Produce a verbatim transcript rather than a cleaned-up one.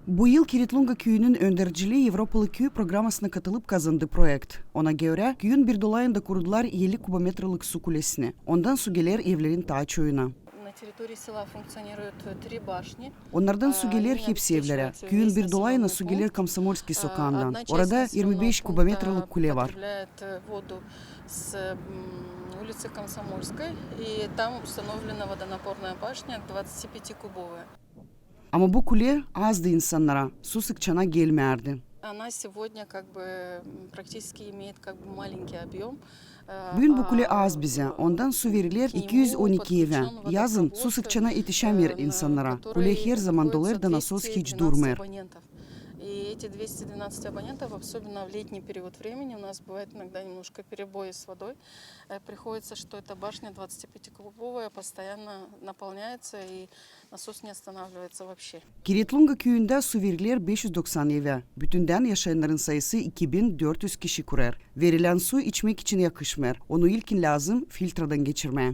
Bu yıl Kirit Lunga küüyünün önderciliindän Evropalı küü programasına katılıp kazandı proekt. Ona görä, küüyün bir dolayında kurdular elli kubometralık su kulesini. Ondan su geler evlerin taa çoyuna. На территории села функционируют три башни. Onnardan su geler hepsi evlerä. Küüyün bir dolayına su geler Komsomolskaya sokaandan. Orada irmi beş kubometralık kule var. С улицы Комсомольской, и там установлена водонапорная башня двадцатипятикубовая. Ama bu kule azdı insannara, su sıkçana gelmärdi. Она сегодня как бы практически имеет как бы маленький объём. Büün bu kule az bizä, ondan su veriler iki üz on iki evä. Yazın su sıkçana etişämeer insannara. Kule herzaman dolêr da nasos hiç durmêêr. И эти двести двенадцать абонентов, особенно в летний период времени, у нас бывает иногда немножко перебои с водой. Приходится, что эта башня двадцатипятикубовая постоянно наполняется, и насос не останавливается вообще. Kirit Lunga küüyündä su veriler beş üz doksan evä. Bütündän yaşayannarın sayısı iki bin dört üz kişi kurêr. Verilän su içmäk için yakışmêêr. Onu ilkin lääzım filtradan geçirmää.